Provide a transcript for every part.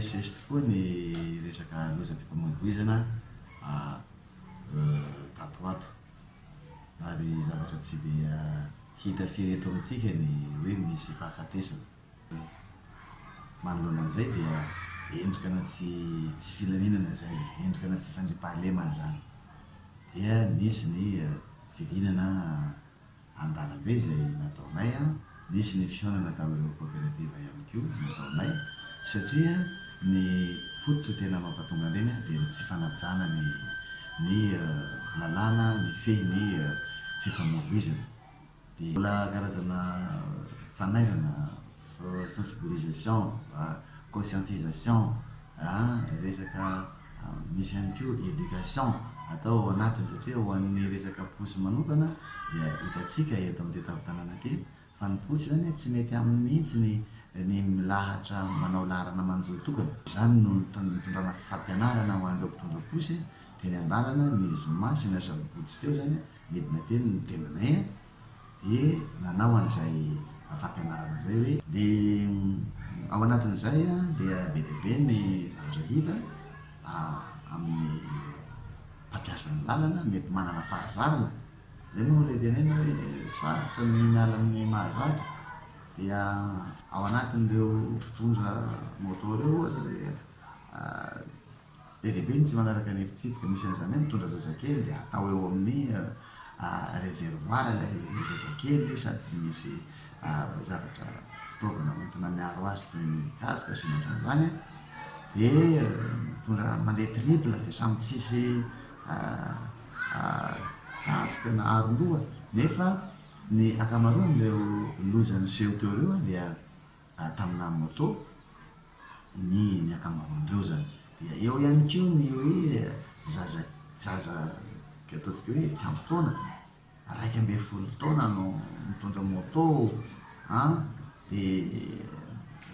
Nifanesisesy tokoa ny resaka lozam-pifamoivoizana tato ho ato ary zavatra tsy dia hita firy eto amintsika ny hoe misy fahafatesana. Manoloana an'izay dia endrika na tsy tsy filaminana izay, endrika na tsy fandriampahalemana izany. Dia nisy ny fidinana an-dalambe izay nataonay, nisy ny fihaonana tamin'ireo kaoperativa ihany koa nataonay satria ny fototra tena mampatonga an'ireny dia ny tsy fanajana ny ny lalàna mifehy ny fifamoivoizana. Dia mbola karazana fanairana, sensibilisation, conscientisation, resaka misy ihany koa éducation atao ao anatiny satria ho an'ny resaka posy manokana dia hitantsika eto amin'ity tampon-tanàna ity fa ny posy izany tsy mety aminy mihitsy ny ny milahatra manao laharana manjohy tokana. Izany no nitondrana fampianarana ho an'ireo mpitondra posy teny an-dalana ny zoma sy ny asabotsy teo izany Nidina teny ny tenanay dia nanao an'izay fampianarana izay hoe. Dia ao anatin'izay dia be dia be ny zavatra hita amin'ny mpampiasa ny lalana mety manana fahazarana, izay moa ilay tenenina hoe sarotra ny miala amin'ny mahazatra, dia ao anatin'ireo mpitondra moto ireo ohatra dia. Be dia be ny tsy manaraka ny fitsipika, misy an'izany hoe mitondra zazakely dia atao eo amin'ny réservoir ilay zazakely sady tsy misy zavatra fitaovana hoentina miaro azy toy ny casque sy ny ohatran'izany dia mitondra mandeha triple dia samy tsisy casque na aro loha nefa ny ankamaroan'ireo loza niseho teo ireo dia tamina moto ny ny ankamaroan'ireo zany. Dia eo ihany koa ny hoe zaza zaza ataontsika hoe tsy ampy taona, 11 taona no mitondra moto an, dia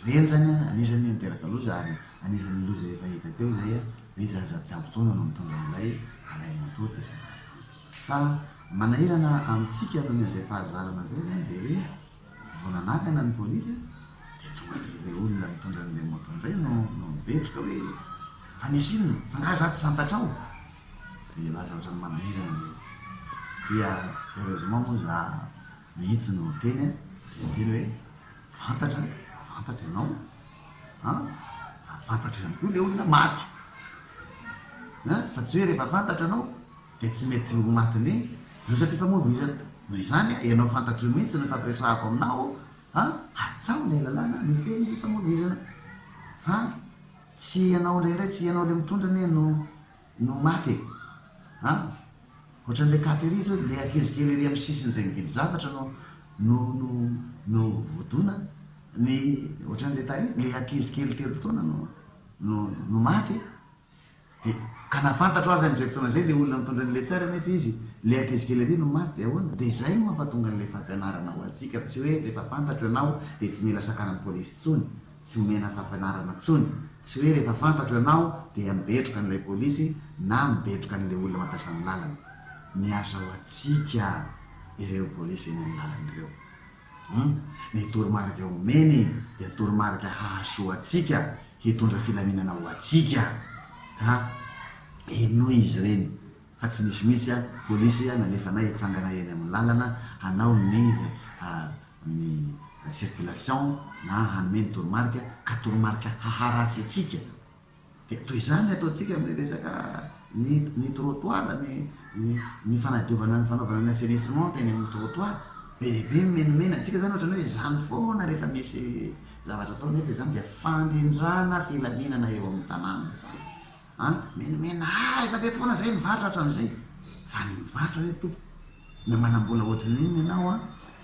ireny zany an anisan'ny miteraka loza ary anisan'ny loza efa hita teo izay an, hoe zaza tsy ampy taona no mitondra an'ilay ilay moto dia fa manahirana amintsika noho ny an'izay fahazarana izay zany dia hoe Vao nanakana ny polisy dia tonga dia ilay olona mitondra an'ilay moto indray no no mibetroka hoe fa nisy inona? Fa nga za tsy fantatrao? Dia lasa ohatran'ny manahirana ilay izy. Dia heureusement moa za mihitsy no niteny an, dia niteny hoe fantatra, fantatra ianao an, fa fantatro ihany koa ilay olona maty. An, fa tsy hoe rehefa fantatra ianao dia tsy mety ho matin'ny lozam-pifamoivoizana. Noho izany, ianao fantatro mihitsy no ifampiresahako aminao an, hajao ilay lalàna mifehy ny fifamoivoizana. Fa tsy ianao indraindray, tsy ianao ilay mitondra anie no no maty e. An! Ohatran'ilay cas tery izao, ilay ankizy kely ery amin'ny sisiny izay mividy zavatra no no no no voadona, ny ohatran'ilay tary, ilay ankizy kely 3 taona no no no maty e. Dia ka na fantatro aza amin'izay fotoana izay ilay olona mitondra an'ilay fiara nefa izy ilay ankizy kely ery no maty dia ahoana? Dia izay no mampatonga an'ilay fampianarana ho antsika fa tsy hoe rehefa fantatro ianao dia tsy mila sakanan'ny polisy intsony, tsy omena fampianarana intsony, tsy hoe rehefa fantatro ianao dia mibetroka an'ilay polisy na mibetroka an'ilay olona mampiasa ny lalana. Miasa ho antsika ireo polisy eny amin'ny lalana ireo. Hum, ny toromarika omeny dia toromarika hahasoa antsika, hitondra filaminana ho antsika. Ka henoy izy ireny fa tsy nisy mihitsy a, polisy nalefanay hitsangana eny amin'ny lalana hanao ny ny circulation na hanome ny toromarika ka toromarika haharatsy antsika. Dia toy izany ny ataontsika amin'ny resaka ny ny trottoir, ny ny ny fanadiovana ny fanaovana ny assainissement teny amin'ny trottoir. Be dia be ny menomena. Antsika izany ohatran'ny hoe izany foana rehefa misy zavatra atao nefa izany dia fandrindrana filaminana eo amin'ny tanàna izany. An, menomena, ah efa teto foana izay nivarotra hatramin'izay. Fa ny mivarotra ve tompoko? Na manam-bola ohatran'ny inona ianao an,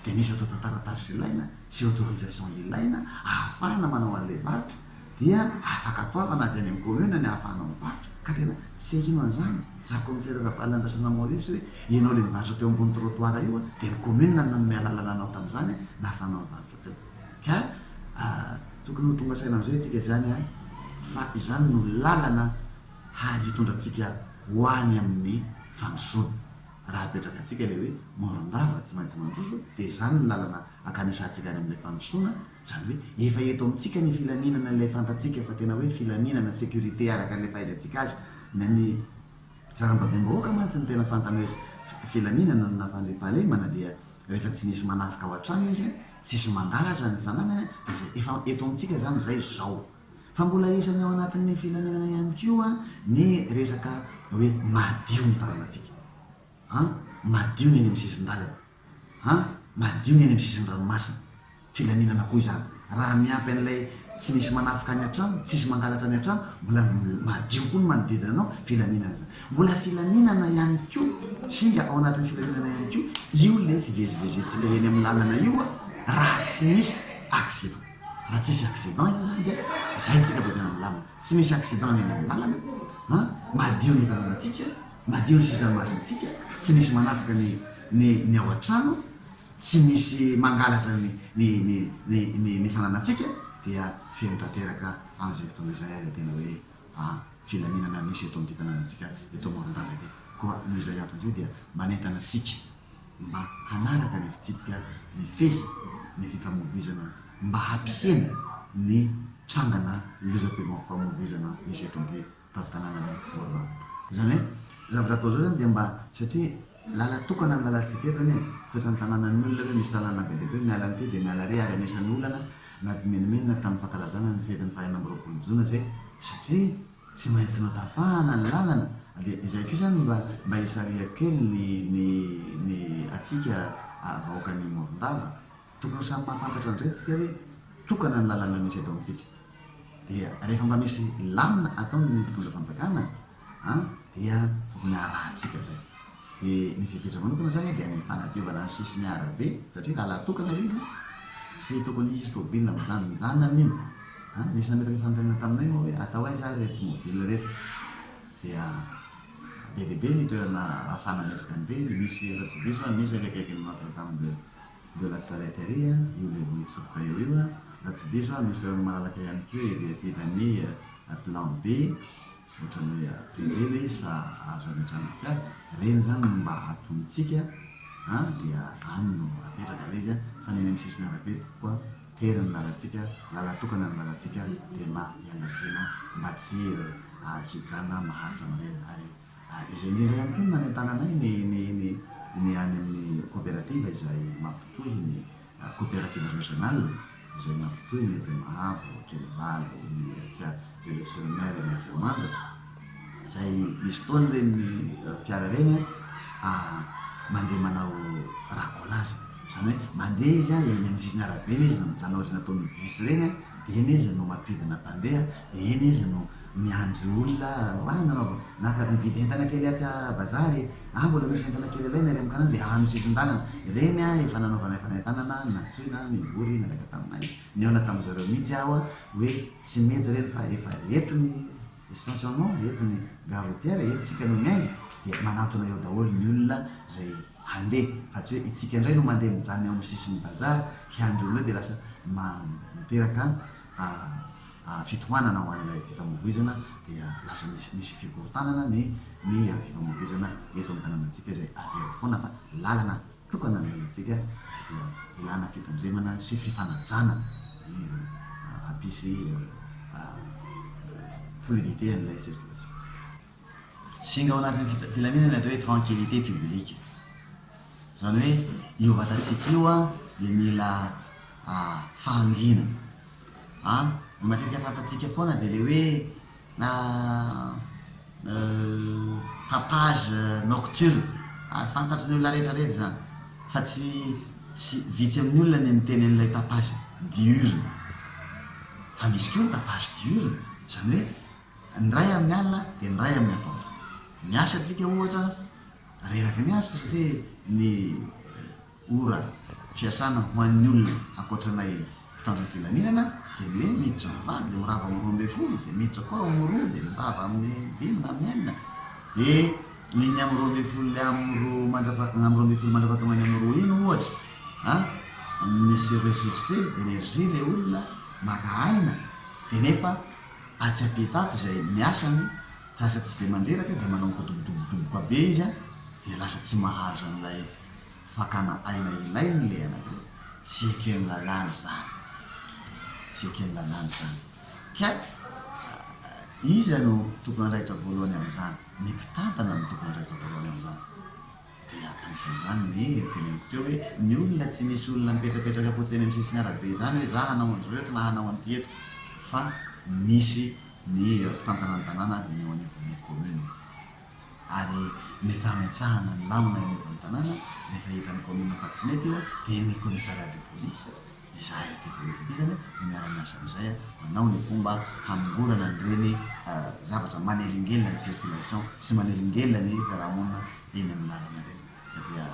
dia misy antontan-taratasy ilaina sy autorisation ilaina ahafahana manao an'ilay varotra, dia afa-katoavana avy any amin'ny commune ny ahafahanao mivarotra. Ka tena tsy te hino an'izany za commissaire Ravalandrasana Maurice hoe ianao ilay nivarotra teo ambony trottoir io an, dia ny commune no nanome alalana anao tamin'izany an, nahafahanao nivarotra teo. Ka tokony ho tonga saina amin'izay isika izany an, fa izany no lalana hitondra antsika ho any amin'ny fandrosoana. raha apetraka antsika ilay hoe Morondava tsy maintsy mandroso dia izany ny lalana ankanesantsika any amin'ilay fandrosoana, izany hoe efa eto amintsika ny filaminana ilay fantatsika fa tena hoe filaminana, sécurité araka ilay fahaizantsika azy, ny an'ny sarambabem-bahoaka mantsy no tena fantany hoe filaminana na fandriampahalemana dia rehefa tsy misy manafika ao an-tranony izy, tsisy mangalatra ny fananany dia izay, efa eto amintsika izany izay izao. Fa mbola isan'ny ao anatin'ny filaminana ihany koa ny resaka hoe madio ny tanànantsika. An! Madio ny eny amin'ny sisin-dalana. An! Madio ny eny amin'ny sisin-dranomasina. Filaminana koa izany. Raha miampy an'ilay tsy misy manafika any an-trano, tsisy mangalatra any an-trano, mbola madio koa ny manodidina anao, filaminana izany. Mbola filaminana ihany koa, singa ao anatin'ny filaminana ihany koa io ilay fivezivezentsika eny amin'ny lalana io raha tsy misy accident. Raha tsisy accident iny zany dia zay tsika vao tena milamina. Tsy misy accident ny eny amin'ny lalana an, madio ny tanànantsika, madio ny sisin-dranomasintsika, tsy misy manafika ny ny ny ao an-trano, tsy misy mangalatra ny ny ny ny ny ny fananantsika dia feno tanteraka amin'izay fotoana izay ilay tena hoe filaminana misy eto amin'ity tanànantsika eto Morondava ity. Koa noho izay antony izay dia manentana antsika mba hanaraka ny fitsipika mifehy ny fifamoivoizana mba hampihena ny trangana lozam-pifamoivoizana misy eto amin'ity tampon-tanànan'i Morondava. Izany hoe zavatra atao izao izany dia mba satria lala-tokana ny lalantsika eto anie, tsy ohatran'ny tanànan'ny olona hoe misy lalana be dia be miala an'ity dia miala ary ary anisan'ny olana nampimenomenona tamin'ny fankalazana ny fetin'ny faha 26 jona izay satria Tsy maintsy notapahana ny lalana dia izay koa izany mba mba hisarihako kely ny ny ny antsika vahoakan'i Morondava, tokony samy mahafantatra indray tsika hoe tokana ny lalana misy eto amintsika dia rehefa mba misy lamina ataon'ny mpitondra fanjakana an dia tokony harahantsika izay. Dia ny fepetra manokana izany dia ny fanadiovana ny sisin'ny arabe satria lalan-tokana ilay izy an, tsy tokony hisy tômôbila mijanonjanona amin'iny an, nisy nametraka fanontaniana taminay moa hoe atao aiza ary ireto tômôbila ireto, dia be dia be ny toerana ahafahana mametraka an'ireny, misy raha tsy diso aho misy ary akaikin'ny Notre Dame de de la Salette ery an, io ilay vohitsofoka eo io an, raha tsy diso aho misy toerana malalaka ihany koa ery ampitan'ny Plan B. Ohatran'ny hoe privé ilay izy fa azo ametrahana fiara, ireny izany no mba hatonintsika an, dia any no apetraka ilay izy an, fa ny eny amin'ny sisin'ny arabe tompoko an, tery ny lalantsika, lalan-tokana ny lalantsika dia mba iangaviana mba tsy hijanona maharitra amin'ireny ary izay indrindra ihany koa no nanentananay ny ny ny ny any amin'ny coopérative izay mampitohy ny Coopérative régionale izay mampitohy ny etsy Mahabo, Ankilivalo, ny etsy Belo sur Mer, ny etsy Manja, izay misy fotoana ireny fiara ireny mandeha manao racolage, izany hoe mandeha izy eny amin'ny sisin'ny arabe eny izy no mijanona ohatran'ny ataon'ny bus ireny dia eny izy no mampidina mpandeha dia eny izy no miandry olona ah nanao naka nividy entana kely atsy bazary ah mbola misy entana kely alaina ery amin'ny karana dia any sisin-dalana ireny ah efa nanaovanay fanentanana nantsoina nivory niaraka taminay nihaona tamin'ny zareo mihitsy aho hoe tsy mety ireny fa efa eto ny stationnement eto ny gare routière eto tsika no miainga dia manantona eo daholo ny olona izay handeha fa tsy hoe itsika indray no mandeha mijanona eo amin'ny sisin'ny bazary hiandry olona eo dia lasa miteraka fitohanana ho an'ilay fifamoivoizana dia lasa misy misy fikorontanana ny ny fifamoivoizana eto amin'ny tanànantsika izay averiko foana fa lalana tokana ny lalantsika dia ilana fitandremana sy fifanajana ny hampisy fluidité an'ilay circulation. Singa ao anatin'ny filaminana ny atao hoe tranquillité publique. Izany hoe io vatantsika io dia mila fahanginana. An, ny matetika fantatsika foana dia ilay hoe tapage nocturne, ary fantatry ny olona rehetra rehetra izany, fa tsy tsy vitsy amin'ny olona ny miteny an'ilay tapage diurne, fa misy koa ny tapage diurne, izany hoe ny iray amin'ny alina dia ny iray amin'ny atoandro. Miasa tsika ohatra, reraka miasa satria ny ora fiasana ho an'ny olona ankoatra anay mpitandro ny filaminana dia ny hoe miditra amin'ny valo dia mirava amin'ny 12 dia miditra koa amin'ny roa dia mirava amin'ny dimy na amin'ny enina dia iny amin'ny 12 ilay amin'ny roa mandrapa amin'ny 12 mandrapatonga ny amin'ny roa iny ohatra a misy ressource d'énergie ilay olona maka aina dia nefa atsy ampita atsy izay miasany lasa tsy dia mandreraka dia manao mikodobodobodoboka be izy a. Dia lasa tsy mahazo an'ilay fakana aina ilainy ilay anankiray. Tsy eken'ny lalàna izany. Tsy eken'ny lalàna izany. Ka iza no tompon'andraikitra voalohany amin'izany? Ny mpitantana no tompon'andraikitra voalohany amin'izany. Dia anisan'izany ny teneniko teo hoe ny olona tsy misy olona mipetrapetraka fotsiny eny amin'ny sisin'ny arabe izany hoe za hanao an'izao eto na hanao an'ity eto fa misy ny mpitantana ny tanàna ny eo anivon'ny commune. Ary ny fametrahana ny lamina eo anivon'ny tanàna rehefa hitan'ny commune fa tsy mety io dia ny commissariat de police, izahay aty police aty izany no miara-miasa amin'izay manao ny fomba hamongorana an'ireny zavatra manelingelina ny circulation sy manelingelina ny fiarahamonina eny amin'ny lalana ireny fa dia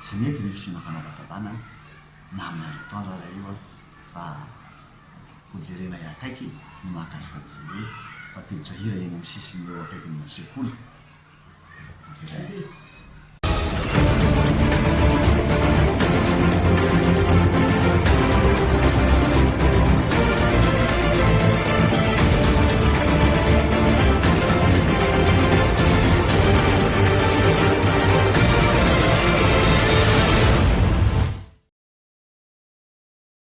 tsy mety ny fisiana fanavatabana na amin'ny andro atoandro ara io fa hojerenay akaiky ny mahakasika an'izay hoe mpampiditra hira eny amin'ny sisiny eo akaikin'ny sekoly. Hojerenay akaiky izay.